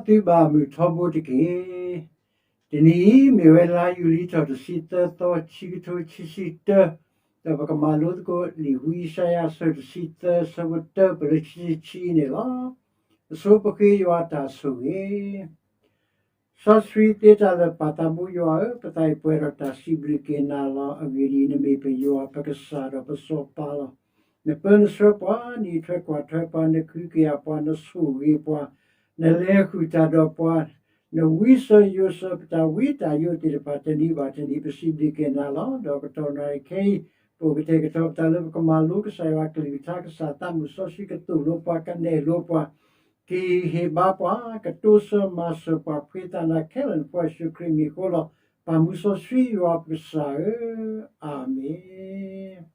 သုဘၣ်မုာ်ထီဘိတက့ၢ်. တနံၤအံၤ မ့ၢ်ဝဲလါယူၤလံထီၣ်တဆံသၢသီ ခံကထိခံဆံတၢ, ဒီးပကမၤလိသကိးလံာ်ဝံယၡါယၤအဆၢတဆံသၢ အဆၢဖိတၢ ပလၢခံဆံခံန့ၣ်လီၤ. အဆိပဃ့ယွၤအတၢ်ဆိၣ်ဂ့ၤ စီဆှံသ့တၢ်လၢာ် ပၢ်သးဘိယွၤဧၢ, ပသးအံၤပှဲၤဒီးတၢ်စံးဘျုးက့ၤနၤလီၤ. အဂ့ၢ်ဒ်အံၤ, နမ့ၢ်ပယွၤ ပကစၢ်ဒီးပစီၤပၤလီၤ. နပၢနဆှၢပှၤ, နအံးထွဲကွၢ်ထွဲပှၤ, နကဟုကယာ်ပှၤ, နဆိၣ်ဂ့ၤပှၤ, နလဲၤဃုာ်တၢ်ဒီးပှၤ, နဝံစၢၤယိးစၢၤပတၢ်ဝံတၢ်ယိးသ့ၣ်တဖၣ် တနံၤဘၣ်တနံၤ ပစံးဘျုးက့ၤနၤလီၤ. ဒီးကတီၢ်နၣ်ရံၣ်ခဲအံၤ ပအိၣ်ကတဲာ်ကတီၤပသးလၢပကမၤလိကစၢ်ယွၤအကလုၢ်ကထါ, ကစၢ်သးမုၣ်စီဆှံကသိၣ်လိပှၤ, ကနဲၣ်လိပှၤ, ကဟ့ၣ်ဂံၢ်ဟ့ၣ်ဘါပှၤ, ကတိစၢၤမၤစၢၤပှၤ, ဖှံသးနၤခဲလၢာ် နဖိယ့ၣ်ၡူးခရံာ်မံၤအဃိလီၤ. ပၢ်မုၢ်စီဆှံယွၤပကစၢ်ဧၢ, အၤမ့ၣ်.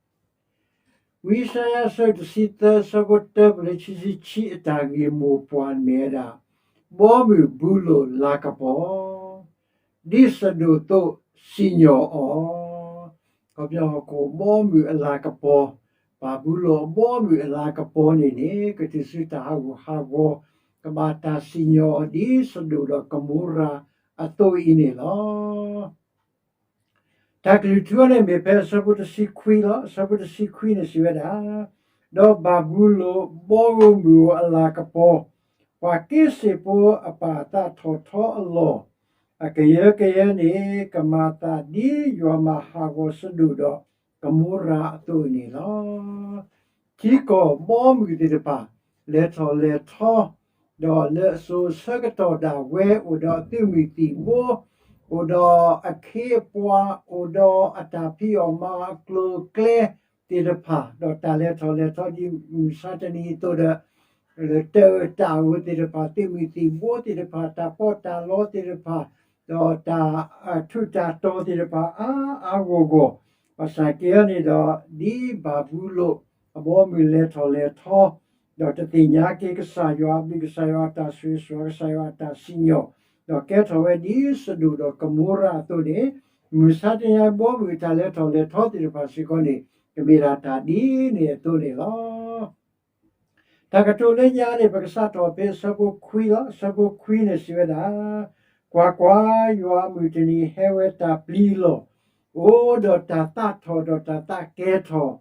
ဝံယၡါယၤအဆၢတဆံသၢ အဆၢဖိတၢ ပလၢခံဆံခံ အတၢ်ဂ့ၢ်မိၢ်ပှၢ်မ့ၢ်ဝဲဒၣ်, ဘီမုၢ်ဘူလိၣ်လၤကပီၤ ဒ်စဒိၣ်အသိးစံၣ်ညီၣ်အီၤ. ခီပညီဟီၣ်ခိၣ်ဘီမုၢ်အလၤကပီၤ, ဘၤဘူလိၣ်အဘီမုၢ်အလၤကပီၤန့ၣ်န့ၣ် ကတုၤဆူတၢ်ဟးဂူာ်ဟးဂီၤ, ကဘၣ်တၢ်စံၣ်ညီၣ်အီၤဒ်စဒိၣ်ဒီးကမိရၤအသိးအံၤန့ၣ်လီၤ. တၢ်ကလုၢ်ထူန့ၣ်မ့ၢ်ဖဲအဆၢဖိတဆံခွံလီၤ. အဆၢဖိတဆံခွံန့ၣ်စံးဝဲဒၣ်, ဒီးဘၤဘူလိၣ်ဘီဧိၤမုၢ်ဧိၤအလၤကပီၤ, ပှၤက့စ့ၣ်ဖိအပၢ်အသးထီၣ်ထီအလီၢ်, အကယၢကယဲန့ၣ် ကမၤသးဒ်ယွၤမၤဟးဂီၤစဒိၣ်ဒီးကမိရၤအသိးန့ၣ်လီၤ. ထံကီၢ်ဘီမုၢ်သ့ၣ်တဖၣ် လဲၤထီၣ်လဲၤထီ, ဒီးလၢအစိၤအဆၢကတီၢ်ဒၣ်ဝဲ အိၣ်ဒီးအသုးမုၢ်သံၣ်ဘိ, အိၣ်ဒီးအခ့အပှၤ, အိၣ်ဒီးအတၢ်ဖံးအီၣ်မၤအီၣ်အကျိၤအကျဲသ့ၣ်တဖၣ်, ဒီးတၢ်လဲၤထီၣ်လဲၤထီဒ်မုၢ်မဆါတနံၤအသိးဒီး လၢတၢ်အၢတၢ်အီသ့ၣ်တဖၣ်, သုးမုၢ်သံၣ်ဘိသ့ၣ်တဖၣ်, တၢ်ပီးတၢ်လီသ့ၣ်တဖၣ်, ဒီးတၢ်ထူးတၢ်တီၤသ့ၣ်တဖၣ် အါအါဂီၢ်ဂီၢ်, ဘၣ်ဆၣ်က့န့ၣ်ဒီး ဒ်ဘၤဘူလိၣ်အဘီမုၢ်လဲၤထီၣ်လဲၤထီ, ဒီးတသ့ၣ်ညါက့ၤကစၢ်ယွၤအဘျုး, ကစၢ်ယွၤအတၢ်ဆိၣ်ဂ့ၤဆိၣ်ဝါ, ကစၢ်ယွၤအတၢ်စံၣ်ညီၣ်, ဒီးကဲထီၣ်ဝဲဒ်စဒိၣ်ဒီးကမိရၤအသိးန့ၣ်, မုၢ်မဆါတနံၤအံၤ ဘီမုၢ်အတၢ်လဲၤထီၣ်လဲၤထီသ့ၣ်တဖၣ်စ့ၢ်ကီးန့ၣ် ကမ့ၢ်ဒၣ်တၢ်ဒ်န့ၣ်အသိးန့ၣ်လီၤ. တၢ်ကတိၤလၢညါန့ၣ် ပကစးထီၣ်ဖဲအဆၢဖိခွံလီၤ. အဆၢဖိခွံန့ၣ်စံးဝဲဒၣ်, ကွၢ်ကွၢ်, ယွၤအမုၢ်တနံၤဟဲဝဲတၢ်ပျံၤအလီၢ်, အိၣ်ဒီးတၢ်သးထီၣ်ဒီးတၢ်သးကဲထီၣ်,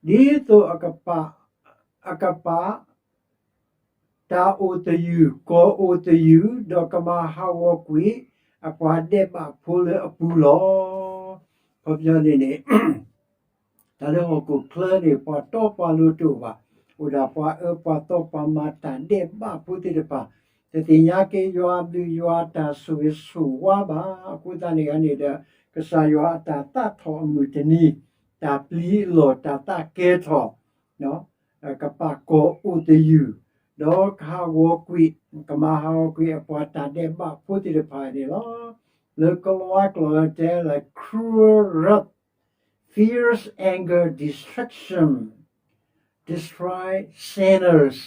ဒ်သိးအကပာ်, အကပာ် တၢ်အိၣ်သယုၢ်, ကီၢ်အိၣ်သယုၢ်, ဒီးကမၤဟးဂီၤကွံာ်အပှၤဒဲးဘးဖိလၢအပူၤလီၤ. ခီပညီန့ၣ်န့ၣ် တၢ်လၢဟီၣ်ခိၣ်ချၢန့ၣ် ပှၤတီပှၤလိၤတအိၣ်ဘၣ်. အိၣ်ဒၣ်ပှၤအၢပှၤသီ ပှၤမၤတၢ်ဒဲးဘးဖိသ့ၣ်တဖၣ်, တသ့ၣ်ညါက့ၤယွၤအဘျုးယွၤအတၢ်ဆိၣ်ဂ့ၤဆိၣ်ဝါဘၣ်. အဃိသတးန့ၣ်န့ၣ်ဒီး ကစၢ်ယွၤအတၢ်သးထီၣ်အမုၢ်တနံၤ, တၢ်ပျံၤအလီၢ်, တၢ်သးကဲထီၣ် ကပာ်ကီၢ်အိၣ်သယုၢ်, ဒီးကဟးဂီၤကွံာ်, ကမၤဟးဂီၤကွံာ်အပှၤတၢ်ဒဲးဘးဖိသ့ၣ်တဖၣ်န့ၣ်လီၤ. လၢကလံးဝါကျိာ်တဲလၢ cruel wrath, fierce anger, destruction, destroy sinners,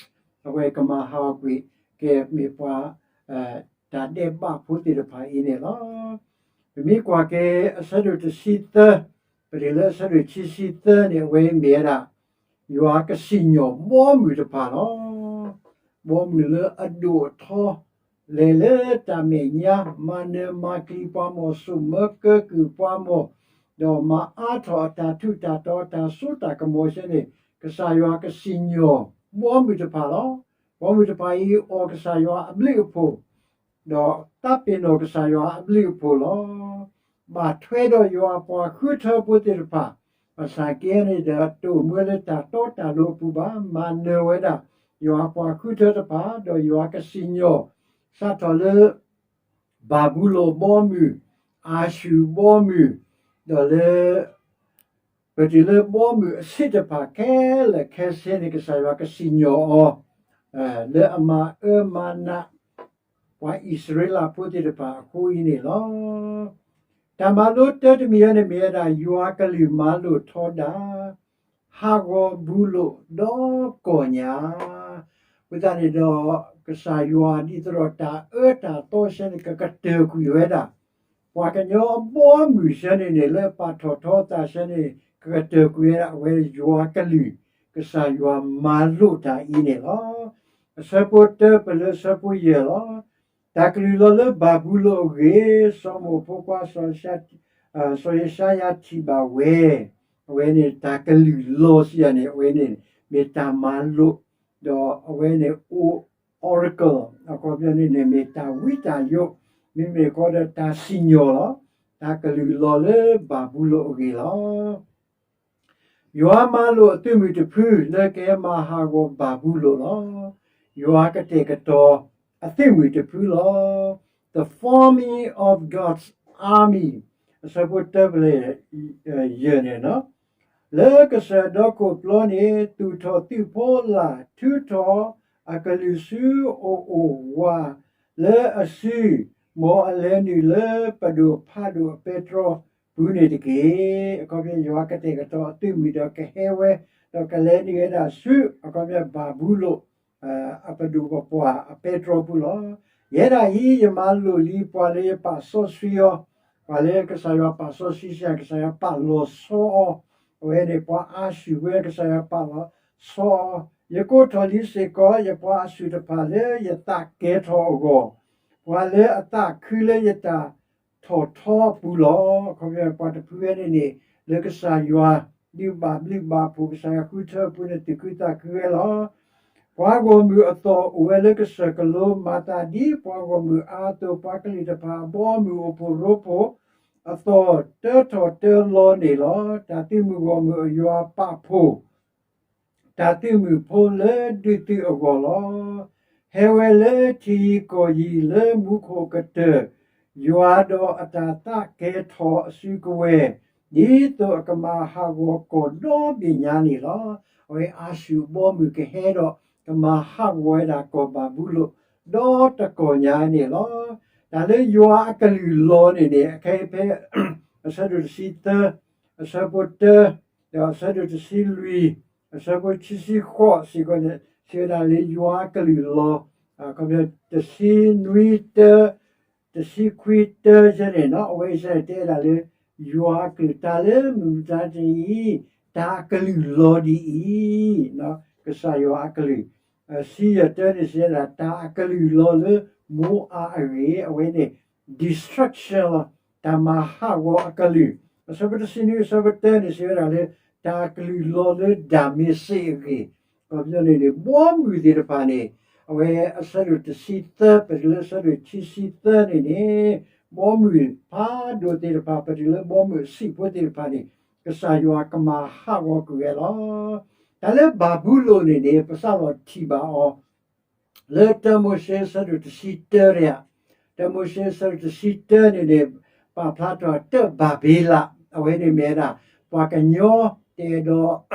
အဝဲကမၤဟးဂီၤကွံာ်က့ၤမ့ၢ်ပှၤ တၢ်ဒဲးဘးဖိသ့ၣ်တဖၣ်အံၤန့ၣ်လီၤ. ပမ့ၢ်ကွၢ်က့ၤအဆၢဒိၣ်တဆံသၢ, ပတုၤလၢအဆၢဒိၣ်ခံဆံသၢန့ၣ် အဝဲမ့ၢ်ဝဲဒၣ် ယွၤကစံၣ်ညီၣ်ဘီမုၢ်တဖၣ်လီၤ. ဘီမုၢ်လၢအဒိၣ်အထီ, လဲၤလၢတၢ်မဲာ်ညါ, မၤနၢၤမၤကျံၤပှၤမီၢ်, စိာ်မၢကၢကုၢ်ပှၤမီၢ်, ဒီးမၤအါထီၣ်အတၢ်ထူးတၢ်တီၤ အတၢ်စိတၢ်ကမီၤဆၢန့ၣ် ကစၢ်ယွၤကစံၣ်ညီၣ်ဘီမုၢ်တဖၣ်လီၤ. ဘီမုၢ်တဖၣ်အံၤ အီၣ်ကစၢ်ယွၤအဘျုးအဖှိၣ်, ဒီးသးပ့ၤနီၣ်ကစၢ်ယွၤအဘျုးအဖှိၣ်လီၤ. ဘၣ်ထွဲဒီးယွၤအပှၤဃုထၢဖိသ့ၣ်တဖၣ်, ဘၣ်ဆၣ်က့န့ၣ်ဒီး တအိၣ်မူလၢတၢ်တီတၢ်လိၤအပူၤဘၣ်. မၤနၢၤဝဲဒၣ် ယွၤအပှၤဃုထၢတဖၣ်, ဒီးယွၤကစံၣ်ညီၣ် စးထီၣ်လၢ ဘၤဘူလိၣ်ဘီမုၢ်, အၤၡူၢ်ဘီမုၢ်, ဒီးလၢ ပတုၤလၢဘီမုၢ်အဆံးတဖၣ်ခဲလၢာ်ခဲဆ့န့ၣ် ကစၢ်ယွၤကစံၣ်ညီၣ်အီၤ လၢအမၤအၢမၤနး ပှၤအံၣ်စရ့လးဖိသ့ၣ်တဖၣ်အဃိအံၤန့ၣ်လီၤ. တၢ်မၤလိတၢတမံၤအံၤန့ၣ်မ့ၢ်ဝဲဒၣ် ယွၤကလုၢ်မၤလိာ်ထီဒါ ဟးဂီၤဘူလိာ်ဒီကီၢ်ညါ, အဃိသတးန့ၣ်ဒီး ကစၢ်ယွၤဒ်သိးဒီးတၢ်အၢတၢ်သီဆၢန့ၣ် ကကတၢၢ်ကွံာ်ဝဲဒၣ် ပှၤကညီအဘီအမုၢ်ဆၢန့ၣ်န့ၣ် လၢအပာ်ထီၣ်ထီအသးဆၢန့ၣ် ကကတၢၢ်ကွံာ်ဝဲဒၣ် အဝဲယွၤကလုၢ် ကစၢ်ယွၤမၤလိာ်တၢ်အံၤန့ၣ်လီၤ. အဆၢဖိတၢပလၢအဆၢဖိယဲၢ်လီၤ. တၢ်ကလုၢ်လီၤလၢဘၤဘူလိၣ်အဂ့ၢ်, စီၤမိၣ်ဖိခွါ စီၤယၡါယၤထံၣ်ဘၣ်ဝဲ, အဝဲန့ၣ်တၢ်ကလုၢ်လီၤစံးယၤန့ၣ် အဝဲန့ၣ် မ့ၢ်တၢ်မၤလိာ်, ဒီးအဝဲန့ၣ်အိၣ် oracle အခီပညီန့ၣ်န့ၣ် မ့ၢ်တၢ်ဝံတၢ်ယိး, မ့မ့ၢ်ဃီဒီးတၢ်စံၣ်ညီၣ်လီၤ. တၢ်ကလုၢ်လီၤလၢဘၤဘူလိၣ်အဂ့ၢ်လီၤ. ယွၤမၤလိာ်အသုးမုၢ်တဖု လၢကဟဲမၤဟးဂီၤဘၤဘူလိၣ်လီၤ. ယွၤကတဲာ်ကတီၤအသုးမုၢ်တဖုလီၤ. The forming of God's army အဆၢဖိတၢပလၢယဲၢ်န့ၣ်, လၢကစၢၢ်ဒီခိၣ်ပျီန့ၣ် သူၣ်ထီၣ်သုးဖိလာ် ထုးထီၣ်အကလုၢ်ဆူအအိၣ်ဝးလၢအစု, မ်အလဲၤနုာ်လၢပဒိၣ်ဖးဒိၣ်အပဲတြီပူၤန့ၣ်တက့ၢ်. အခီပညီ ယွၤကတဲာ်ကတီၤအသုးမုၢ်ဒီးကဟဲဝဲ, ဒီးကလဲၤနုာ်ဝဲဒၣ်ဆူ အခီပညီ ဘၤဘူလိၣ် အပဒိၣ်ပပှၢ်အပဲတြီပူၤလီၤ. ယဲဒၣ်အံၤ ယမၤလိာ်လံပှၤလၢယပာ်စီဆှံအီၤ, ပှၤလၢကစၢ်ယွၤပာ်စီဆှံစ့ၢ် ကစၢ်ယွၤပာ်လီၤဆီအီၤ, အဝဲန့ၣ်ပှၤအါဆူၣ်ဝဲ ကစၢ်ယွၤပာ်လီၤဆီအီၤ, ယကိးထီၣ်လံစ့ၢ်ကီး ယပှၤအဆူၣ်တဖၣ်လၢယသးကဲထီၣ်အဂီၢ်, ပှၤလၢအသးခုလၢယတၢ်ထီၣ်ထီအပူၤလီၤ. အခီပညီ ပှၤတဖုဝဲန့ၣ်န့ၣ် လၢကစၢ်ယွၤ ဒုးဘၣ်ဘျုးဘၣ်ဖှိၣ် ကစၢ်ယွၤဃုထၢအပူၤန့ၣ် သူၣ်ခုသးခုဝဲလီၤ. ပှၤဂီၢ်မုၢ်အသီၣ်အိၣ်ဝဲလၢကစၢၢ်ကလိ မၤသးဒ်ပှၤဂီၢ်မုၢ်အါအသိး, ပှၤကလုာ်တဖၣ်အဘီအမုၢ်အိၣ်ဖှိၣ်ရိဖှိၣ်အသီၣ်တၢထီၣ်တၢလီၤန့ၣ်လီၤ. တၢ်သုးမုၢ်ဂီၢ်မုၢ်အယွၤပာ်ဖှိၣ် တၢ်သုးမုၢ်ဖိလၢဒုးသုးအဂီၢ်လီၤ. ဟဲဝဲလၢထံယံၤကီၢ်ယံၤလၢမူခိၣ်ကတၢၢ်, ယွၤဒီးအတၢ်သးကဲထီၣ်အစုကဝဲၤ, ဒ်သိးအကမၤဟးဂီၤကီၢ်ဒီဘ့ၣ်ညါန့ၣ်လီၤ. အဝဲအါဆူၣ်အဘီအမုၢ်ကဟဲဒီး ကမၤဟးဂီၤဝဲဒၣ်ကီၢ်ဘၤဘူလိၣ် ဒီတကီၢ်ညါန့ၣ်လီၤ. တၢ်လၢယွၤအကလုၢ်လီၤန့ၣ်န့ၣ် အခဲအံၤဖဲ အဆၢဒိၣ်တဆံသၢ, အဆၢဖိတၢ, ဒီးအဆၢဒိၣ်တဆံလွံၢ်, အဆၢဖိခံဆံဃိးစ့ၢ်ကီးန့ၣ် စံးဝဲဒၣ်လၢယွၤအကလုၢ်လီၤ. အခီပညီ တဆံနွံတၢ, တဆံခွံတၢယဲန့ၣ်နီၤ, အဝဲအံၤစ့ၢ်န့ၣ် တဲဝဲဒၣ်လၢ ယွၤအကလုၢ် တၢ်လၢမုၢ်မဆါတနံၤအံၤ တၢ်အကလုၢ်လီၤဒ်အံၤ, ကစၢ်ယွၤအကလုၢ်, ဆံယဲၢ်တၢန့ၣ် စံးဝဲဒၣ် တၢ်အကလုၢ်လီၤလၢမိအါအဂ့ၢ်, အဝဲန့ၣ် destruction လီၤ, တၢ်မၤဟးဂီၤအကလုၢ်. အဆၢဖိတဆံနွံ အဆၢဖိတၢန့ၣ် စံးဝဲဒၣ်လၢ တၢ်အကလုၢ်လီၤလၢဒၤမ့းစ့းအဂ့ၢ်, အခီပညီန့ၣ်န့ၣ် ဘီမုၢ်သ့ၣ်တဖၣ်န့ၣ် အဝဲအဆၢဒိၣ်တဆံသၢ ပတုၤလၢအဆၢဒိၣ်ခံဆံသၢန့ၣ်န့ၣ် ဘီမုၢ်ဖးဒိၣ်သ့ၣ်တဖၣ် ပတုၤလၢဘီမုၢ်အဆံးဖိသ့ၣ်တဖၣ်န့ၣ် ကစၢ်ယွၤကမၤဟးဂီၤကွံာ်ဝဲလီၤ. တၢ်လၢဘၤဘူလိၣ်န့ၣ်န့ၣ် ပစးလီၤထံၣ်ဘၣ်အီၤ လၢတၢမိၤၡ့အဆၢဒိၣ်တဆံတၢတယၤ, တၢမိၤၡ့အဆၢဒိၣ်တဆံတၢန့ၣ်န့ၣ် ပာ်ဖျါထီၣ်တၢ်ဘၤဘ့လး, အဝဲန့ၣ်မ့ၢ်ဝဲဒၣ် ပှၤကညီတအဲၣ်ဒိး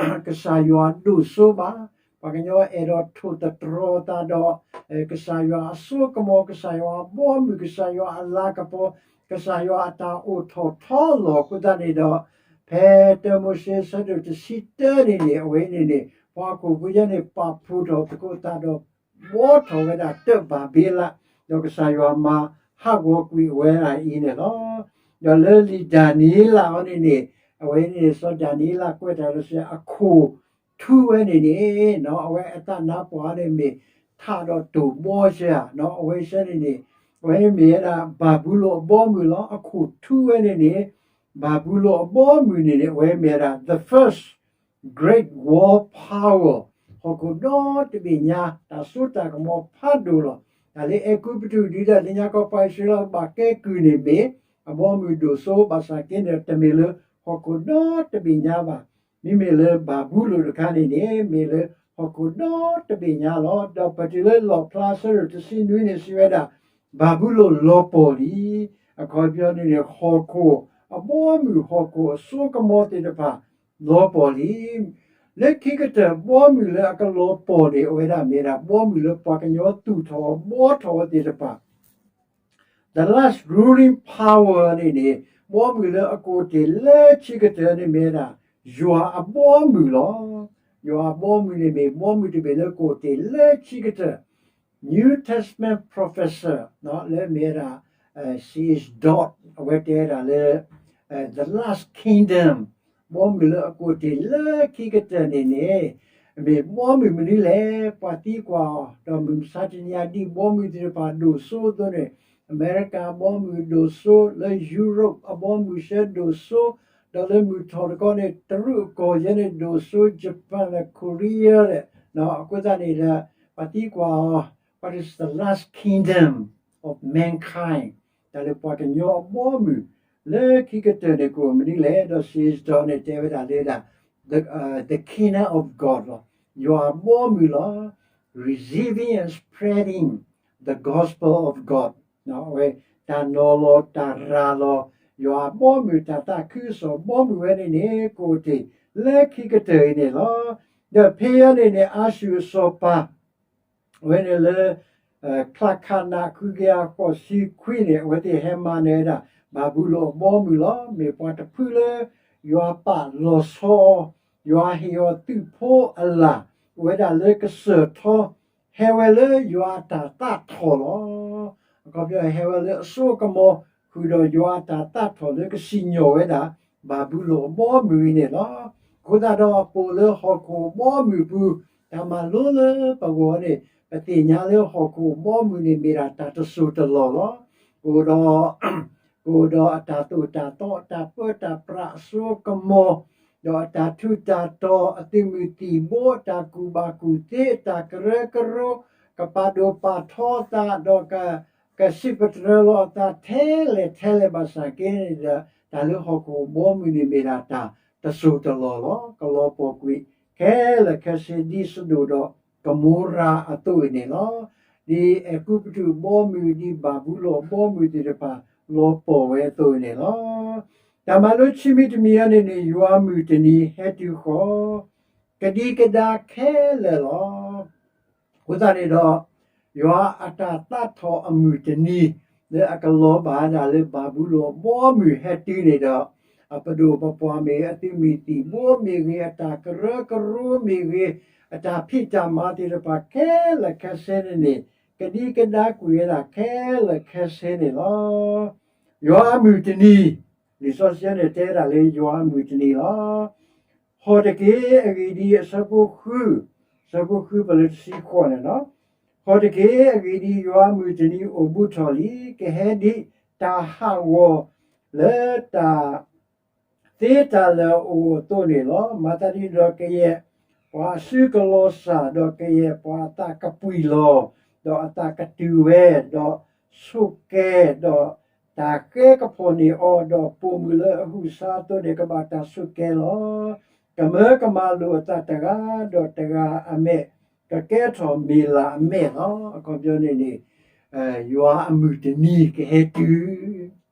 ကစၢ်ယွၤဒိၣ်စိဘၣ်, ပှၤကညီအဲၣ်ဒိးထိၣ်သတြီၤသးဒီး ကစၢ်ယွၤအစိကမီၤ, ကစၢ်ယွၤအဘီအမုၢ်, ကစၢ်ယွၤအလၤကပီၤ, ကစၢ်ယွၤအတၢ်အိၣ်ထီၣ်ထီလီၤအဃိသတးန့ၣ်ဒီး ဖဲတၢမိၤၡ့အဆၢဒိၣ်တဆံတၢန့ၣ်န့ၣ် အဝဲန့ၣ်န့ၣ် ပှၤဟီၣ်ခိၣ်ဖိယဲန့ၣ် ပာ်ဖှိၣ်ထီၣ်သကိးသးဒီး ဘှီထီၣ်ဝဲဒၣ်တၢ်ဘၤဘ့လး, ဒီးကစၢ်ယွၤမၤဟးဂီၤကွံာ်အဝဲဒၣ်အံၤန့ၣ်လီၤ. ဒီးလၢလံာ်ဒၤနံးယ့လးအီၤန့ၣ်န့ၣ် အဝဲန့ၣ် စီၤဒၤနံးယ့လးကွဲးတၢ်ဒီးစံး အခိၣ်ထူဝဲန့ၣ်န့ၣ် အဝဲအသးနါပှၢ်န့ၣ်မ့ၢ်ထးဒီးတိၢ်ဘီစၢၤဧါ, အဝဲစ့ၢ်န့ၣ်န့ၣ် အဝဲမ့ၢ်ဝဲဒၣ်ဘၤဘူလိၣ်အဘီအမုၢ်လီၤ. အခိၣ်ထူဝဲန့ၣ်န့ၣ် ဘၤဘူလိၣ်အဘီအမုၢ်န့ၣ်န့ၣ် အဝဲမ့ၢ်ဝဲဒၣ် the first great world power, ဟီၣ်ခိၣ်ဒီတဘ့ၣ်ညါ တၢ်စိတၢ်ကမီၤဖးဒိၣ်လီၤ. တၢ်လၢအဲၤကူပတူး ဒုးတၢ်လၢညါကီး ပှၤအံၣ်စရ့လးဘၣ်ကဲကုၢ်န့ၣ်မ့ၢ် အဘီအမုၢ်ဒိၣ်စိ ဘၣ်ဆၣ်က့န့ၣ် တမ့ၢ်လၢဟီၣ်ခိၣ်ဒီတဘ့ၣ်ညါဘၣ်. မ့မ့ၢ်လၢဘၤဘူလိၣ်တခါန့ၣ်န့ၣ် မ့ၢ်လၢဟီၣ်ခိၣ်ဒီတဘ့ၣ်ညါလီၤ. ဒီးပတုၤလၢလီၣ်ဖျါဆၢဒိၣ်တဆံနွံန့ၣ် စံးဝဲဒၣ် ဘၤဘူလိၣ်လီၤပှီၢ်လံ. အခီပညီန့ၣ်န့ၣ် ဟီၣ်ခိၣ်အဘီအမုၢ် ဟီၣ်ခိၣ်အစိကမီၤသ့ၣ်တဖၣ် လီၤပှီၢ်လံ. လၢခံကတၢၢ် ဘီမုၢ်လၢအကလီၤပှီၢ်န့ၣ် အဝဲဒၣ်မ့ၢ်ဒၣ် ဘီမုၢ်လၢပှၤကညီသူၣ်ထီၣ်ဘှီထီၣ်ဝဲသ့ၣ်တဖၣ် the last ruling power န့ၣ်န့ၣ် ဘီမုၢ်လၢအကအိၣ်တ့ၢ်လၢခံကတၢၢ်န့ၣ်မ့ၢ်ဝဲဒၣ် ယွၤအဘီအမုၢ်လီၤ. ယွၤအဘီအမုၢ်န့ၣ်မ့ၢ် ဘီမုၢ်တဘ့ၣ်လၢကအိၣ်တ့ၢ်လၢခံကတၢၢ် New Testament professor လၢမ့ၢ်ဝဲဒၣ် C H Dodd အဝဲတဲဝဲဒၣ်လၢ the last kingdom ဘီမုၢ်လၢအကအိၣ်တ့ၢ်လၢခံကတၢၢ်န့ၣ်န့ၣ် မ့ၢ်ဘီမုၢ်မနုၤလဲၣ်, ပှၤသံကွၢ်အီၤ, ဒီးမုၢ်မဆါတနံၤအံၤ ဒ်ဘီမုၢ်သ့ၣ်တဖၣ်ဒိၣ်စိအသိးန့ၣ်, အမဲရကၤအဘီမုၢ်ဒိၣ်စိ, လၢယူရိၣ်အဘီမုၢ်ရှဲဒိၣ်စိ, ဒီးလၢမုၢ်ထီၣ်တခီန့ၣ် တရူးအကီၢ်ယဲန့ၣ်ဒိၣ်စိ, Japan ဒီး Korea ဒီး, အဃိသတးန့ၣ်ဒီး ပှၤသံကွၢ်အီၤ, What is the last kingdom of mankind? တၢ်လၢပှၤကညီအဘီမုၢ် လၢခံကတၢၢ်န့ၣ်ကအိၣ်မနုၤလဲၣ်, ဒီးစံးထီၣ်န့ၣ်တဲဝဲဒၣ်လၢဒၣ် the, uh, the kingdom of God လီၤ. ယွၤအဘီမုၢ်လီၤ. Receiving and spreading the gospel of God. အဝဲတၢ်နီၤလီၤ တၢ်ရၤလီၤ ယွၤအဘီမုၢ် တၢ်သးခုကစီၣ်ဘီမုၢ်ဝဲန့ၣ်န့ၣ် ကအိၣ်တ့ၢ်လၢခံကတၢၢ်အံၤန့ၣ်လီၤ. ဒီးဖဲအံၤန့ၣ်န့ၣ် အၤၡူၢ်အစီၤပၤ အဝဲန့ၣ်လၢ ချၢခးနး ဃုကယၤဃိးဆံခွံန့ၣ် အဝဲသ့ၣ်ဟဲမၤနၢၤဝဲဒၣ် ဘၤဘူလိၣ်အဘီအမုၢ်လီၤ. မ့ၢ်ပှၤတဖုလၢ ယွၤပာ်လီၤဆီအီၤ, ယွၤဟ့ၣ်အီၤသုးဖိအလၢ် အိၣ်ဝဲဒၣ်လၢကစၢၢ်ထီ, ဟဲဝဲလၢယွၤအတၢ်သးထီၣ်လီၤ. အခီပညီဟဲဝဲလၢအစိအကမီၤ ဃုာ်ဒီးယွၤအတၢ်သးထီၣ်လၢကစံၣ်ညီၣ်ဝဲဒၣ် ဘၤဘူလိၣ်အဘီအမုၢ်အံၤန့ၣ်လီၤ. အဃိသတးဒီး ပအိၣ်လၢဟီၣ်ခိၣ်အဘီအမုၢ်ပူၤ, တၢ်မၤလိလၢပဂီၢ်န့ၣ် ပသ့ၣ်ညါလၢဟီၣ်ခိၣ်အဘီအမုၢ်န့ၣ် မ့ၢ်ဒၣ်တၢ်တစိၢ်တလီၢ်လီၤ. ကအိၣ်ဒီး ကအိၣ်ဒီးအတၢ်သိၣ်တၢ်သီ အတၢ်ပၢတၢ်ပြးအစိအကမီၤ, ဒီးအတၢ်ထူးတၢ်တီၤ အသုးမုၢ်သံၣ်ဘိ အတၢ်ကူၣ်ဘၣ်ကူၣ်သ့ အတၢ်ကရၢကရိ ကပာ်ဒိၣ်ပာ်ထီအသး ဒီးက ကစံးပတြၢၤလီၤအသးထဲလဲၣ်ထဲလဲၣ်ဘၣ်ဆၣ်က့န့ၣ်ဒီး တၢ်လၢဟီၣ်ခိၣ်အဘီအမုၢ်န့ၣ်မ့ၢ်ဒၣ်တၢ်တစိၢ်တလီၢ်လီၤ. ကလီၤပှီၢ်ကွံာ်ခဲလၢာ်ခဲဆ့ဒ်စဒိၣ်ဒီးကမိရၤအသိးအံၤန့ၣ်လီၤ. ဒ်အဲၤကူပတူးအဘီအမုၢ် ဒ်ဘၤဘူလိၣ်အဘီအမုၢ်သ့ၣ်တဖၣ် လီၤပှီၢ်ဝဲအသိးအံၤန့ၣ်လီၤ. တၢ်မၤလိခံမံၤတမံၤအံၤန့ၣ်န့ၣ် ယွၤအမုၢ်တနံၤဟဲတုၤဃီၤ ကဒံကဒါခဲလၢာ်လီၤ. အဃိသတးန့ၣ်ဒီး ယွၤအတၢ်သးထီၣ်အမုၢ်တနံၤ လၢအကလီၤဘၣ်ဝဲဒၣ်လၢဘၤဘူလိၣ်အဘီအမုၢ်ဟဲတုၤန့ၣ်ဒီး အပဒိၣ်ပပှၢ်မ့ၢ်ဂ့ၤ အသုးမုၢ်သံၣ်ဘိမ့ၢ်ဂ့ၤ အတၢ်ကရၢကရိမ့ၢ်ဂ့ၤ အတၢ်ဖံးတၢ်မၤသ့ၣ်တဖၣ်ခဲလၢာ်ခဲဆ့န့ၣ်န့ၣ် ကဒံကဒါကွံာ်ဝဲဒၣ်ခဲလၢာ်ခဲဆ့န့ၣ်လီၤ. ယွၤအမုၢ်တနံၤ လံာ်စီဆှံန့ၣ်တဲဒၣ်လၢယွၤအမုၢ်တနံၤလီၤ. ဟီၣ်တက့ၢ် အဂ့ၢ်ဒ်အံၤ အဆၢဖိဃု, အဆၢဖိဃုပလၢတဆံဃိးန့ၣ်လီၤ. ဟီၣ်တက့ၢ် အဂ့ၢ်ဒ်အံၤ ယွၤအမုၢ်တနံၤအိၣ်ဘူးထီၣ်လံ, ကဟဲဒံးတၢ်ဟးဂီၤလၢတၢ် သ့တၢ်လၢာ်အအိၣ်အသိးန့ၣ်လီၤ. မၤသးဒ်န့ၣ်ဒီး ကယဲၢ်ပှၤအစုကလီၤစၢ်, ဒီးကယဲၢ်ပှၤအသးကပှံာ်လီၤ, ဒီးအသးကတုၤဝဲ, ဒီးဆိးကဲ, ဒီးတၢ်ဃဲကဖီၣ်န့ၢ်အီၤ, ဒီးပိာ်မုၣ်လၢအဟုးအဆါအသိးန့ၣ် ကဘၣ်တၢ်ဆိးကဲလီၤ. ကမၢကမၣ်လိာ်အသးတဂၤ, ဒီးတဂၤအမဲာ် ကကဲထီၣ်မ့ၢ်လၢအမဲာ်လီၤ. အခီပညီန့ၣ်န့ၣ် ယွၤအမုၢ်တနံၤကဟဲတုၤ,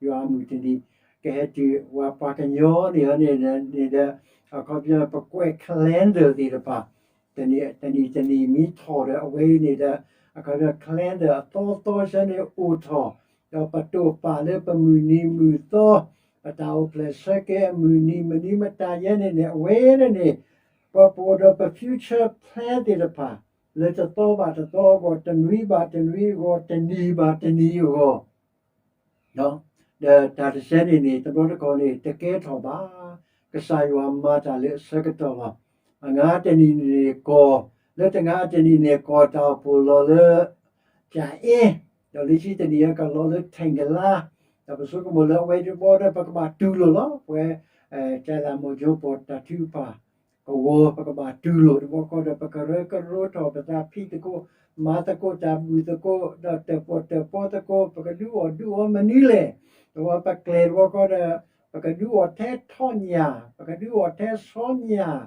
ယွၤအမုၢ်တနံၤကဟဲတုၤ, ပှၤပှၤကညီန့ၣ်န့ၣ်ဒီး အခီပညီပကွဲး calendar သ့ၣ်တဖၣ် တနံၤတနံၤမ့ၢ်ထီၣ်ဒီး အဝဲအံၤန့ၣ်ဒီး အခီပညီ calendar အသီသီဆၢန့ၣ်အိၣ်ထီၣ်, ဒီးပတိာ်ပာ်လၢပမုၢ်နံၤမုၢ်သီ, ပတၢ်အိၣ်ဖျဲၣ်ဆၢကဲအမုၢ်နံၤမနုၤမတၤယဲန့ၣ်န့ၣ် အဝဲန့ၣ်န့ၣ် ပပအိၣ်ဒီးပ future plan သ့ၣ်တဖၣ် လၢတသီဘၣ်တသီအဂီၢ်, တနွံဘၣ်တနွံအဂီၢ်, တနံၤဘၣ်တနံၤအဂီၢ် ဒီးတၢ်တဆၢန့ၣ်န့ၣ် တဘျီတခီၣ်န့ၣ် တကဲထီၣ်ဘၣ်. ကစၢ်ယွၤမၤတၢ်လၢအဆၢကတီၢ်လီၤ. အငါတနံၤန့ၣ်ကီၢ်, လၢတငါတနံၤန့ၣ်ကီၢ်တၢ်အိၣ်ဖှိၣ်လီၤလၢ ကၠၣ်အ့, ဒီးလၢခံတနံၤကလီၤလၢ ထံၣ်ကလါ, ဒီးပဆိကမိၣ်လၢအဝဲတဘျီဒီး ပကဘၣ်တူၢ်လိာ်လီၤ. ပဝဲ ကၢ်လၢမိၢ်ကၠိပီၢ်တၢ်ထုကဖၣ် ကဝီၤ ပကဘၣ်တူၢ်လိာ်တဘျီဃီဒီး ပကရၢကရိထီၣ်ပသးဖံးသကိး, မၤသကိးတၢ်ဘူၣ်သကိး, ဒီးတၢၣ်ပီၣ်တၢၣ်ပီသကိး, ပကဒုးအီၣ်ဒုးအီမနုၤလဲၣ်. တဝီပကျဲတဘျီဃီဒီး ပကဒုးအီၣ်ထဲထီၣ်ညၣ်, ပကဒုးအီၣ်ထဲဆီညၣ်,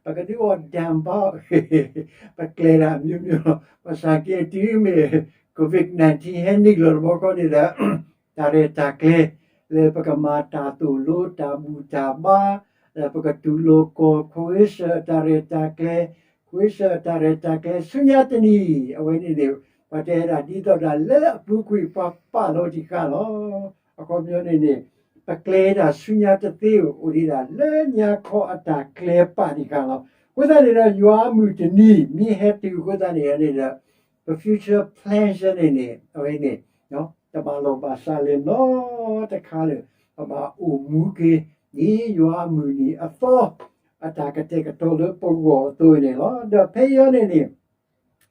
ပကဒုးအီၣ်ဒၣ်ဘီ, ပကျဲဒၣ်အမျိုးမျိုး, ဘၣ်ဆၣ်က့တုၤမ့ၢ် COVID nineteen ဟဲနုာ်လီၤတဘျီဃီန့ၣ်ဒီး တၢ်ရဲၣ်တၢ်ကျဲၤ လၢပကမၤတၢ်သိၣ်လိတၢ်ဘူၣ်တၢ်ဘါ, လၢပကတူၢ်လိာ်ကီၢ် ခွ့စၢၣ်အတၢ်ရဲၣ်တၢ်ကျဲၤ, ခွ့စၢၣ်အတၢ်ရဲၣ်တၢ်ကျဲၤ ဆူညါတနံၤ, အဝဲန့ၣ်န့ၣ် ပှၤတဲဒၣ်ဒ်သိးဒၣ်လၢအပူၤကွံာ်ပှၤပာ်လီၤတံၢ်ဃာ်လီၤ. အခီပညီန့ၣ်န့ၣ် ပကျဲဒၣ်ဆူညါတသ့ အိၣ်ဒံးဒၣ်လၢညါခီအတၢ်ကျဲၤပာ်တံၢ်ဃာ်လီၤ. အဃိသတးန့ၣ်ဒီး ယွၤအမုၢ်တနံၤ မ့ၢ်ဟဲတုၤအဃိသတးန့ၣ်န့ၣ်ဒီး ပ future plan န့ၣ်န့ၣ် အဝဲန့ၣ် တဘၣ်လီၢ်ဘၣ်စးလၢၤနီတခါလၢၤ, ပဘၣ်အိၣ်မူက့ၤ ဒ်ယွၤအမုၢ်နံၤအသီ အတၢ်ကတဲာ်ကတီၤလၢပဂီၢ်အသိးန့ၣ်လီၤ. ဒီးဖဲအံၤန့ၣ်န့ၣ်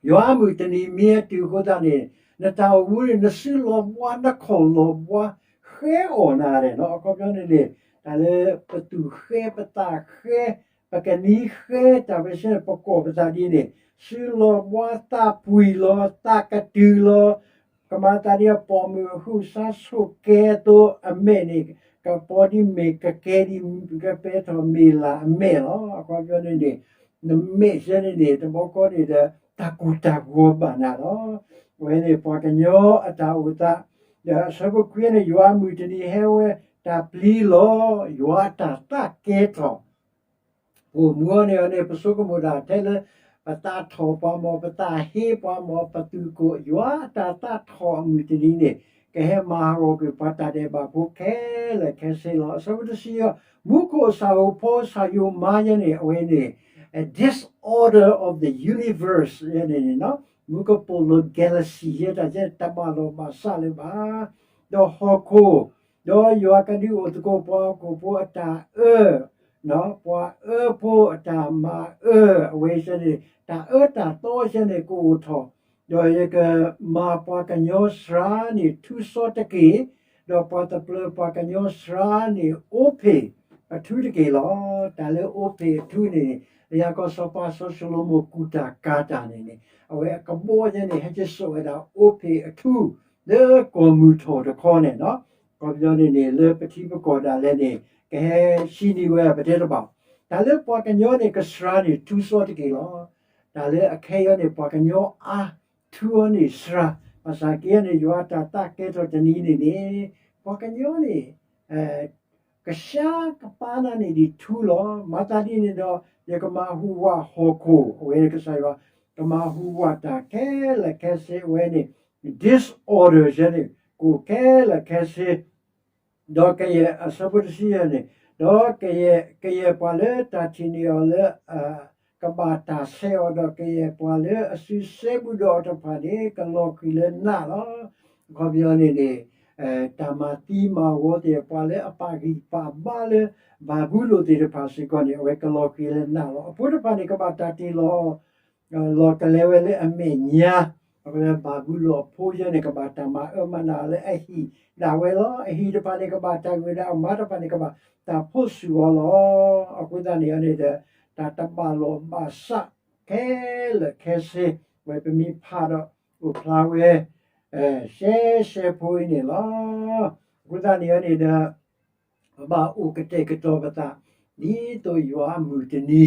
ယွၤအမုၢ်တနံၤမ့ၢ်အတုၤအဃိသတးန့ၣ် နတၢ်အိၣ်မူန့ၣ် နစုလီၤဘှါ နခီၣ်လီၤဘှါ ဃဲအီၣ်နၤဒဲးနီၤ. အခီပညီန့ၣ်န့ၣ် တၢ်လၢပသူၣ်ဃဲ ပသးဃဲ ပကနံၤဃဲ တၢ်ဝဲဆဲန့ၣ် ပကိးပသးဒ်န့ၣ် စုလီၤဘှါ သးပှံၤလီၤ သးကတုၤလီၤ ကမၤသးဒ်အပိာ်မုၣ်အဟုးအဆါဆိၣ်ကဲအသိး အမဲာ်န့ၣ် ကပီၤဒ်မ့ၢ်ကကဲဒ် ကပဲထီၣ်မ့ၢ်လၢအမဲာ်လီၤ. အခီပညီန့ၣ်န့ၣ် နမဲာ်ဆဲန့ၣ်န့ၣ် တဘျီဃီန့ၣ်ဒီး တၢ်ကိၢ်တၢ်ဂီၤဘၣ်နၤလီၤ. အဝဲန့ၣ်ပှၤကညီအတၢ်အိၣ်သး ဒီးအဆၢဖိခွံန့ၣ် ယွၤအမုၢ်တနံၤဟဲဝဲ တၢ်ပျံၤလီၤ ယွၤအတၢ်သးကဲထီၣ် အိၣ်မူအီၤန့ၣ်န့ၣ် ပဆိကမိၣ်ဒၣ်ထဲလၢ ပသးထီၣ်ပှၤမ့ၢ် ပသးဟ့ပှၤမ့ၢ် ပသူၣ်ကိၢ် ယွၤအတၢ်သးထီၣ်အမုၢ်တနံၤန့ၣ် ကဟဲမၤဟးဂီၤကွံာ်ပှၤတၢ်ဒဲးဘးဖိခဲလၢာ်ခဲဆ့လီၤ. အဆၢဖိတဆံယဲၢ် မူခိၣ်အစၢ်ဧိၤဖီအစၢ်ယိၤမါယဲန့ၣ် အဝဲန့ၣ် disorder of the universe ယဲန့ၣ်န့ၣ် မူကပိာ်လိၤ galaxy ယဲတၢ်ကဲ တဘၣ်လိာ်ဘၣ်စးလၢၤဘၣ် ဒီးဟီၣ်ခိၣ် ဒီးယွၤကဒုးအိၣ်သကိးပှၤဟီၣ်ခိၣ်ဖိအတၢ်အၢ ပှၤအၢဖိအတၢ်မၤအၢ အဝဲဆဲန့ၣ် တၢ်အၢတၢ်သီဆဲန့ၣ် ကအိၣ်ထီၣ်, ဒီးယကမၤပှၤကညီစှၤန့ၣ် ထူစီတက့ၢ်, ဒီးပှၤသပျၢၤပှၤကညီစှၤန့ၣ် အိဖ့ၣ်အထူတက့ၢ်လီၤ. တၢ်လၢအိဖ့ၣ်အထူန့ၣ် လၢယၤကီၢ်စီၤပၤစီၤၡလိၤမိၣ်ကူၣ်တၢ်ကၤတၢ်န့ၣ်န့ၣ် အဝဲအကဘီယဲန့ၣ် ဟဲက့ၤစိာ်ဝဲဒၣ်အိဖ့ၣ်အထူ လၢကီၢ်မုၢ်ထီၣ်တခီန့ၣ်လီၤ. အခီပညီန့ၣ်န့ၣ် လၢပထံပကီၢ်ဒၣ်လဲာ်န့ၣ် ကဟဲဆံနံၤဝဲပတဲတဘၣ်. တၢ်လၢပှၤကညီန့ၣ် ကစှၤန့ၣ် ထူစီတက့ၢ်လီၤ. တၢ်လၢအခဲအံၤန့ၣ် ပှၤကညီအါထူအီၤန့ၣ်စှၤ, ဘၣ်ဆၣ်က့န့ၣ် ယွၤတၢ်သးကဲထီၣ်တနံၤန့ၣ်န့ၣ် ပှၤကညီန့ၣ် ကစှၤကပၤနၤန့ၣ်ဒ်ထူလီၤ. မၤသးဒ်န့ၣ်ဒီး ယကမၤဟူးဝးဟီၣ်ခိၣ် အဝဲန့ၣ်ကစၢ်ယွၤ ကမၤဟူးဝးတၢ်ခဲလၢာ်ခဲဆ့ အဝဲန့ၣ် disorder ယဲန့ၣ် ကအိၣ်ခဲလၢာ်ခဲဆ့ ဒီးကယဲၢ်အဆၢဖိတဆံယဲၢ်န့ၣ်, ဒီးကယဲၢ် ကယဲၢ်ပှၤလၢတၢ်ထံၣ်န့ၢ်အီၤလၢ ကဘၣ်တၢ်ဆဲးအီၤ, ဒီးကယဲၢ်ပှၤလၢအစုစဲဘူးဒီးအီၤတဖၣ်န့ၣ် ကလီၤဃံၤလၢနးလီၤ. အခီပညီန့ၣ်န့ၣ် တၢ်မၤသံမၤဝီသ့ၣ် ပှၤလၢအပာ်ဂံၢ်ပာ်ဘါလၢ ဘၤဘူလိၣ်သ့ၣ်တဖၣ်စ့ၢ်ကီးန့ၣ် အဝဲကလီၤဃံၤလၢနးလီၤ. အဖိတဖၣ်န့ၣ် ကဘၣ်တၢ်တ့ၢ်လီၤ လီၤကလဲဝဲလၢအမဲာ်ညါ, အဝဲဘၤဘူလိၣ်အဖိယဲန့ၣ် ကဘၣ်တၢ်မၤအၢမၤနးလၢအဟံၣ်ဒၣ်ဝဲလီၤ. အဟံၣ်တဖၣ်န့ၣ် ကဘၣ်တၢ်ဂ့ၤဒၣ် အမါတဖၣ်န့ၣ် ကဘၣ်တၢ်ဖိဆူၣ်အီၤလီၤ. အဃိသတးန့ၣ်န့ၣ်ဒီး တၢ်တဘၣ်လိာ်ဘၣ်စးခဲလၢာ်ခဲဆ့ ဝဲပမ့ၢ်ဖးဒီးအိၣ်ဖျါဝဲ ရှဲရှဲဖိအံၤန့ၣ်လီၤ. အဃိသတးန့ၣ်န့ၣ်ဒီး ပဘၣ်အိၣ်ကတဲာ်ကတီၤပသး ဒ်သိးယွၤအမုၢ်တနံၤ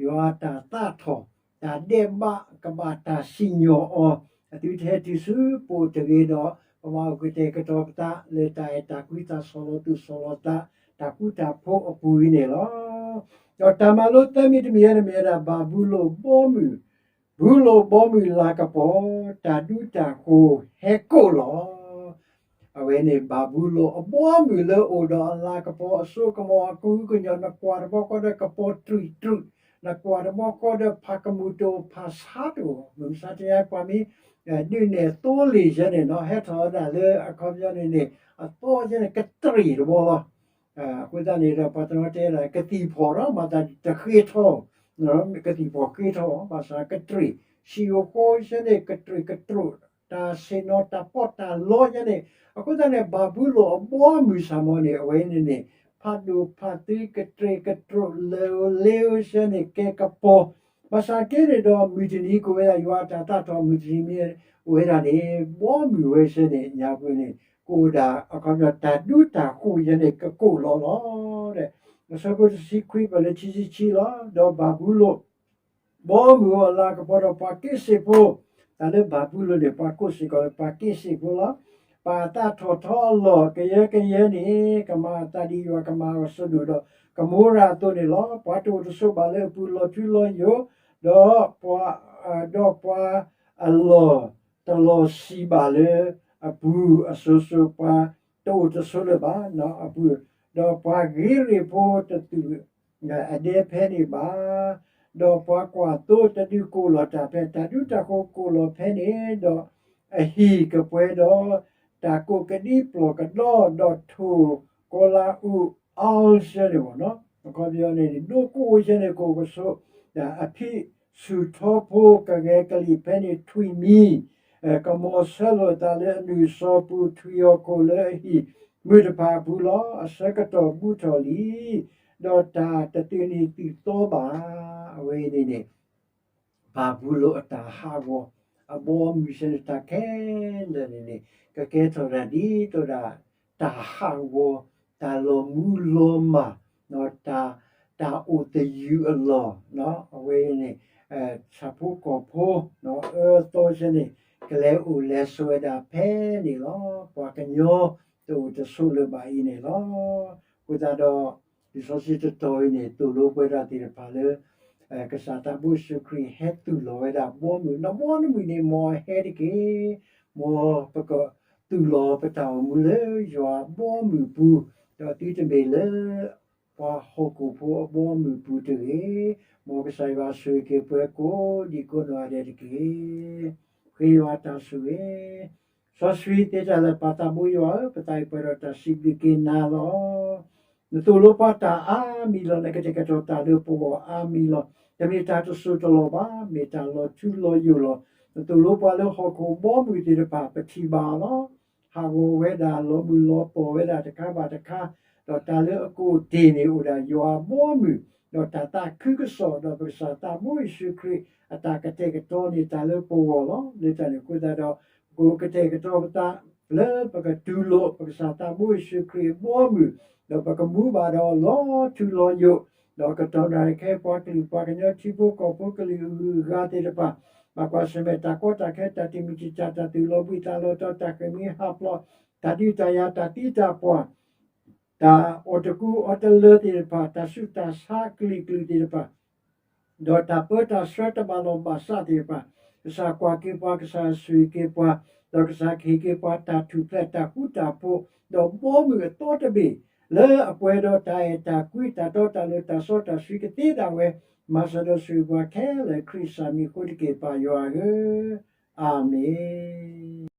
ယွၤတၢ်သးထီၣ် တၢ်ဒဲးဘးကဘၣ်တၢ်စံၣ်ညီၣ်အီၤ အသုတဟဲတုၤဆူပအိၣ်တဂ့ၤဒီး ပဘၣ်အိၣ်ကတဲာ်ကတီၤပသးလၢတၢ်အဲၣ်တၢ်ကွံ တၢ်ဆီၣ်လီၤသူၣ်ဆီၣ်လီၤသး တၢ်ဃူတၢ်ဖိးအပူၤအံၤန့ၣ်လီၤ. ဒီးတၢ်မၤလိသၢမံၤတမံၤအံၤန့ၣ်မ့ၢ်ဝဲဒၣ် ဘၤဘူလိၣ်ဘီမုၢ် ဘူလိၣ်အဘီအမုၢ်လၤကပီၤ တၢ်ဒူတၢ်ဃိၤဟဲကိးလီၤ. အဝဲန့ၣ် ဘၤဘူလိၣ်အဘီအမုၢ်လၢအိၣ်ဒီးအလၤကပီၤအစိကမီၤအကဟုကညီၢ် နကွၢ်တဘျီဃီဒီးကပီၤတြံးတြူး, နကွၢ်တဘျီဃီဒီးဖးကမူၣ်တအိၣ်ဖးဆါတအိၣ်, မုၢ်မဆါတနံၤပှၤမ့ၢ် ဒုးနဲၣ်သိလ့ၣ်ယဲန့ၣ်နီၤ ဟဲထီၣ်ဝဲဒၣ်လၢအခီပညီန့ၣ်န့ၣ် အသီယဲန့ၣ်ကတြံးတဘီလီၤ. အဃိသတးန့ၣ်ဒီး ပှၤတနီၤတဲဒၣ် ကသံၣ်ဖီၣ်ဒီး မၤသးတဃ့ထီၣ် ကသံၣ်ဖီၣ်ဃ့ထီၣ် ဘၣ်ဆၣ်ကတြံး ဆံးအိၣ်ဃီယဲန့ၣ် ကတြံးကတြူး တၢ်ဆ့ၣ်နီၤတၢ်ပီးတၢ်လီယဲန့ၣ် အဃိသတးန့ၣ် ဘၤဘူလိၣ်အဘီအမုၢ်စ့ၢ်ကီးန့ၣ် အဝဲန့ၣ်န့ၣ် ဖးဒိၣ်ဖးသံကတြံးကတြူး လၢအိၣ်လ့အိၣ်ယဲန့ၣ် ကဲကပီၤ ဘၣ်ဆၣ်က့န့ၣ်ဒီး မုၢ်တနံၤကအိၣ်ဝဲဒၣ် ယွၤအတၢ်သးထီၣ်မုၢ်တနံၤမ့ၢ်အိၣ်ဝဲဒၣ်န့ၣ် ဘီမုၢ်ဝဲယဲန့ၣ် ညါပူၤန့ၣ် ကအိၣ်ဒၣ်အခီပညီ တၢ်ဒူတၢ်ဃိၤယဲန့ၣ် ကကိးလီၤလီၤ. အဆၢဖိတဆံခွံပၢၢ်လၢခံဆံခံလီၤ. ဒီးဘၤဘူလိၣ် ဘီမုၢ်အိၣ်အလၤကပီၤဒီးပှၤက့စ့ၣ်ဖိ, တၢ်လၢဘၤဘူလိၣ်န့ၣ် ပှၤကိးစ့ၢ်ကီးလၢပှၤက့စ့ၣ်ဖိလီၤ. ပာ်အသးထီၣ်ထီအလီၢ် ကယဲၢ်ကယဲၢ်န့ၣ် ကမၤအသးဒ်ယွၤကမၤအီၤ စဒိၣ်ဒီးကမိရၤအသိးန့ၣ်လီၤ. ပှၤတအိၣ်တဆိးဘၣ်လၢအပူၤ လီၤထူလီၤယိာ်, ဒီးပှၤ ဒီးပှၤအလီၢ်တလီၤဆံးဘၣ်လၢအပူၤ အစိၤစိၤ ပှၤတအိၣ်တဆိးလၢၤဘၣ် အပူၤ, ဒီးပှၤဂ့ၤရ့ၣ်ဖိတသူၣ်အဒဲဖဲန့ၣ်ဘၣ်, ဒီးပှၤကွၢ်သိတဒုးကိးလီၤတၢ်ဖဲ တၢ်ဒူတၢ်ဃိၤကိးလီၤဖဲန့ၣ်, ဒီးအဟံၣ်ကပှဲၤဒီးတၢ်ကိးကဒံပျီၢ်ကဒီး ဒီးထိၣ်ကီၤလၤအူးအီစဲန့ၣ်ဘၣ်နီၤ အခီပညီန့ၣ် ဒိၣ်ကိၣ်ဝဲဆဲန့ၣ် ကိၣ်ကဆိး အဖံးဆူၣ်ထီဖိ ကဂဲၤကလံၣ်ဖဲန့ၣ်ထွံၣ်မံၤ ကမီၤဆၢလိာ်အသးလၢအနုာ်စီၤပူၤ ထွံၣ်ဟီၣ်ခိၣ်လၢအဟံၣ်မုၢ်တဖၣ်အပူၤလီၤ. အဆၢကတီၢ်ဘူးထီၣ်လံ ဒီးတၢ်တသုးနံၤသုးသီဘၣ်. အဝဲအံၤန့ၣ်န့ၣ် ဘၤဘူလိၣ်အတၢ်ဟးဂီၤ အဘီအမုၢ်ဆဲန့ၣ် တၢ်ခဲလၢာ်န့ၣ်န့ၣ် ကကဲထီၣ်တၢ်ဒ်သိးဒၣ် တၢ်ဟးဂီၤ တၢ်လီၤမူလီၤမၢ် ဒီးတၢ် တၢ်အိၣ်သယုၢ်အလီၢ် အဝဲအံၤန့ၣ် ဆၣ်ဖိကီၢ်ဖိ အၢသီဆဲန့ၣ် ကလဲၤအိၣ်လဲၤဆိးဝဲဒၣ်ဖဲန့ၣ်လီၤ. ပှၤကညီတအိၣ်တဆိးလၢၤဘၣ်အံၤန့ၣ်လီၤ. အဃိသတးဒီး လံာ်စီဆှံတတီၤအံၤန့ၣ် သိၣ်လိပှၤဒၣ်သ့ၣ်တဖၣ်လၢ ကစၢ်သးဘိယ့ၣ်ၡူးခရံာ်ဟဲသူၣ်လီၤဝဲဒၣ်ဘီမုၢ် နီၢ်ဘီနမုၢ်န့ၣ် မ်အဟဲတက့ၢ်. မ်ပကသူၣ်လီၤပတၢ်အိၣ်မူလၢယွၤအဘီအမုၢ်ပူၤ, ဒီးသုတမ့ၢ်လၢ ပှၤဟီၣ်ခိၣ်ဖိအဘီအမုၢ်ပူၤတဂ့ၤ. မ်ကစၢ်ယွၤဆိၣ်ဂ့ၤက့ၤပှၤကိးဒံကိးနီၢ်ဂၤဒဲးတက့ၢ်. ဃ့ယွၤတၢ်ဆိၣ်ဂ့ၤ စီဆှံသ့တၢ်လၢာ်ပၢ်သးဘိယွၤဧၢ, ပသးအံၤပှဲၤဒီးတၢ်စံးဘျုးက့ၤနၤလီၤ. နသိၣ်လိပှၤတၢ်အါမံၤလီၤ. နကတဲာ်ကတီၤတၢ်လၢပဂီၢ်အါမံၤလီၤ. တမ့ၢ်တၢ်တစိၢ်တလီၢ်ဘၣ်, မ့ၢ်တၢ်လီၤထူလီၤယိာ်လီၤ. နသိၣ်လိပှၤလၢဟီၣ်ခိၣ်ဘီမုၢ်သ့ၣ်တဖၣ် ပထံၣ်ဘၣ်အီၤလီၤ. ဟးဂီၤဝဲဒၣ် လီၤမုၢ်လီၤပီၢ်ဝဲဒၣ်တခါဘၣ်တခါ, ဒီးတၢ်လၢအကအိၣ်တ့ၢ်န့ၣ် အိၣ်ဒၣ်ယွၤအဘီအမုၢ်, ဒီးတၢ်သးခုကစီၣ်, ဒီးပကစၢ်သးဘိယ့ၣ်ၡူးခရံာ် အတၢ်ကတဲာ်ကတီၤန့ၣ် တၢ်လၢပဂီၢ်လီၤ. လၢတၢ်န့ၣ်အဃိသတးဒီး ပကကတဲာ်ကတီၤပသး လၢပကတူၢ်လိာ် ပကစၢ်သးဘိယ့ၣ်ၡူးခရံာ်အဘီအမုၢ်, ဒီးပကမူဘၣ်ဒီးလီၤထူလီၤယိာ်, ဒီးကတီၢ်နၣ်ရံၣ်ခဲအံၤ ပှၤကလုာ်ပှၤကညီထံဖိကီၢ်ဖိကလုာ်အဂုၤအဂၤသ့ၣ်တဖၣ်, ဘၣ်ကွၢ်ဆၢၣ်မဲာ်တၢ်ကီတၢ်ခဲ တၢ်တံာ်မုၢ်တံာ်တာ် တၢ်သူၣ်လီၤဘှံးသးလီၤတီၤ တၢ်ဃ့ၢ်မှံဟးဖျိး တၢ်ဒုးတၢ်ယၤ တၢ်သံတၢ်ပှၢ် တၢ်အီၣ်တကူအီတလၢသ့ၣ်တဖၣ် တၢ်ဆူးတၢ်ဆါအကလုာ်ကလုာ်သ့ၣ်တဖၣ် ဒီးတၢ်ပၢတၢ်ဆှၢတဘၣ်လီၢ်ဘၣ်စးသ့ၣ်တဖၣ်, ကစၢ်ကွၢ်က့ၤပှၤ, ကစၢ်ဆိၣ်ဂ့ၤက့ၤပှၤ, ဒီးကစၢ်ကဟ့ၣ်က့ၤပှၤတၢ်ထူၣ်ဖျဲးတၢ်ဃူတၢ်ဖိး, ဒီးဘီမုၢ်အသီတဘ့ၣ် လၢအပှဲၤဒီးတၢ်အဲၣ်တၢ်ကွံ တၢ်တီတၢ်လိၤ တၢ်စီတၢ်ဆှံကသ့ဒၣ်ဝဲ, မၤစၢၤဒီးဆိၣ်ဂ့ၤပှၤခဲလၢာ်ခရံာ်စၢ်မံၤအဃိတက့ၢ် ပၢ်ယွၤဧၢ, အၤမ့ၣ်.